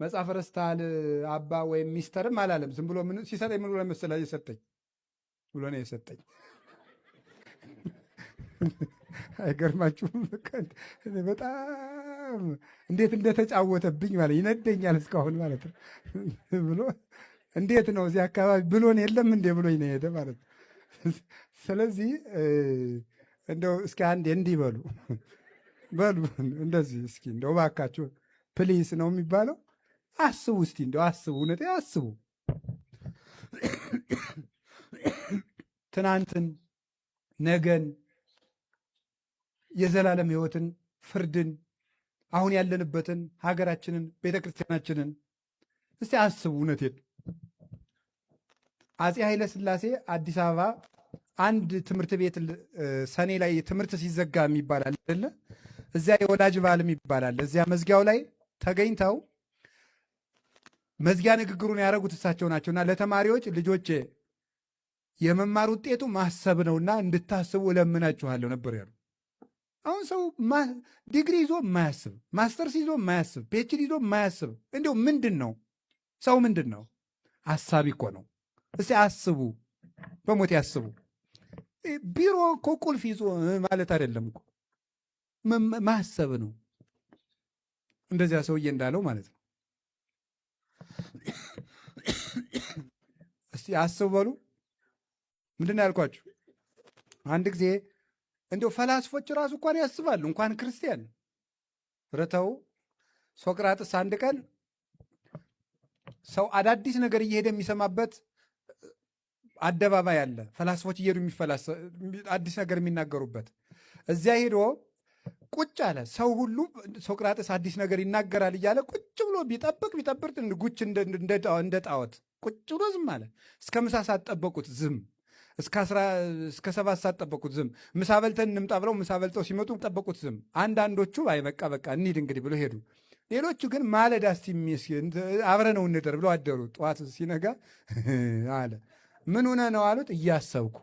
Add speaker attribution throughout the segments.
Speaker 1: መጽሐፍ ረስተሃል አባ ወይም ሚስተርም አላለም። ዝም ብሎ ሲሰጠኝ ምን ብሎ መሰለህ የሰጠኝ ብሎ ነው የሰጠኝ። አይገርማችሁም? በጣም እንዴት እንደተጫወተብኝ ማለት ይነደኛል እስካሁን ማለት ነው። ብሎ እንዴት ነው እዚህ አካባቢ ብሎን የለም እንዴ ብሎኝ ነው የሄደ ማለት ነው። ስለዚህ እንደው እስኪ አንዴ እንዲህ በሉ በሉ እንደዚህ እስኪ እንደው እባካችሁ please ነው የሚባለው። አስቡ እስቲ እንደው አስቡ፣ እውነቴ አስቡ። ትናንትን፣ ነገን፣ የዘላለም ሕይወትን፣ ፍርድን፣ አሁን ያለንበትን ሀገራችንን፣ ቤተ ክርስቲያናችንን እስቲ አስቡ። እውነቴን አፄ ኃይለ ሥላሴ አዲስ አበባ አንድ ትምህርት ቤት ሰኔ ላይ ትምህርት ሲዘጋ የሚባል አለ አይደለ? እዚያ የወላጅ በዓል የሚባል አለ። እዚያ መዝጊያው ላይ ተገኝተው መዝጊያ ንግግሩን ያደረጉት እሳቸው ናቸውና ለተማሪዎች ልጆቼ የመማር ውጤቱ ማሰብ ነውና እንድታስቡ እለምናችኋለሁ ነበር ያሉ። አሁን ሰው ዲግሪ ይዞ የማያስብ፣ ማስተርስ ይዞ የማያስብ፣ PhD ይዞ የማያስብ እንዲሁ ምንድን ነው? ሰው ምንድን ነው? አሳቢ እኮ ነው። እስቲ አስቡ፣ በሞት ያስቡ። ቢሮ እኮ ቁልፍ ይዞ ማለት አይደለም እኮ ማሰብ ነው። እንደዚያ ሰውዬ እንዳለው ማለት ነው። እስቲ አስቡ በሉ። ምንድን ነው ያልኳችሁ? አንድ ጊዜ እንዲያው ፈላስፎች ራሱ እንኳን ያስባሉ፣ እንኳን ክርስቲያን ረተው። ሶቅራጥስ አንድ ቀን ሰው አዳዲስ ነገር እየሄደ የሚሰማበት አደባባይ አለ። ፈላስፎች እየሄዱ አዲስ ነገር የሚናገሩበት እዚያ ሄዶ ቁጭ አለ። ሰው ሁሉ ሶቅራጥስ አዲስ ነገር ይናገራል እያለ ቁጭ ብሎ ቢጠብቅ ቢጠብቅ ጉች እንደ ጣዖት ቁጭ ብሎ ዝም አለ። እስከ ምሳ ሰዓት ጠበቁት፣ ዝም። እስከ 7 ሰዓት ጠበቁት፣ ዝም። ምሳ በልተን እንምጣ ብለው ምሳ በልተው ሲመጡ ጠበቁት፣ ዝም። አንዳንዶቹ አይ በቃ በቃ እንሂድ እንግዲህ ብሎ ሄዱ። ሌሎቹ ግን ማለዳ እስቲ አብረነው እንደር ብለው አደሩ። ጠዋት ሲነጋ አለ ምን ሆነ ነው አሉት። እያሰብኩ።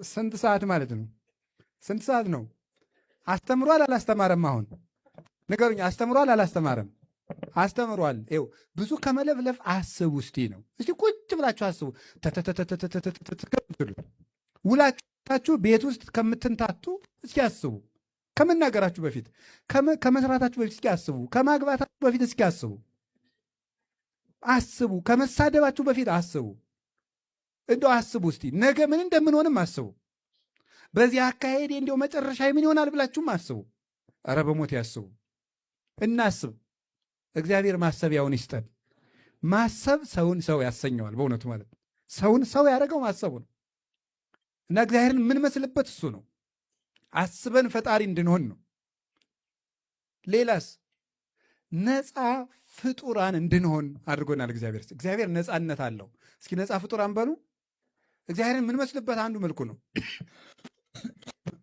Speaker 1: ስንት ሰዓት ማለት ነው? ስንት ሰዓት ነው? አስተምሯል አላስተማረም? አሁን ንገሩኝ። አስተምሯል አላስተማረም? አስተምሯል። ይኸው ብዙ ከመለፍለፍ አስቡ እስቲ ነው። እስቲ ቁጭ ብላችሁ አስቡ። ውላችሁ ቤት ውስጥ ከምትንታቱ እስኪ አስቡ። ከመናገራችሁ በፊት፣ ከመስራታችሁ በፊት እስኪ አስቡ። ከማግባታችሁ በፊት እስኪ አስቡ። አስቡ። ከመሳደባችሁ በፊት አስቡ። እንደው አስቡ እስቲ ነገ ምን እንደምንሆንም አስቡ። በዚህ አካሄዴ እንዲያው መጨረሻ ምን ይሆናል ብላችሁም አስቡ። ኧረ በሞት ያስቡ። እናስብ። እግዚአብሔር ማሰቢያውን ይስጠን። ማሰብ ሰውን ሰው ያሰኘዋል። በእውነቱ ማለት ነው። ሰውን ሰው ያደረገው ማሰቡ ነው እና እግዚአብሔርን የምንመስልበት እሱ ነው። አስበን ፈጣሪ እንድንሆን ነው። ሌላስ ነፃ ፍጡራን እንድንሆን አድርጎናል እግዚአብሔር። እግዚአብሔር ነፃነት አለው። እስኪ ነፃ ፍጡራን በሉ። እግዚአብሔርን የምንመስልበት አንዱ መልኩ ነው።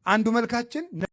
Speaker 1: አንዱ መልካችን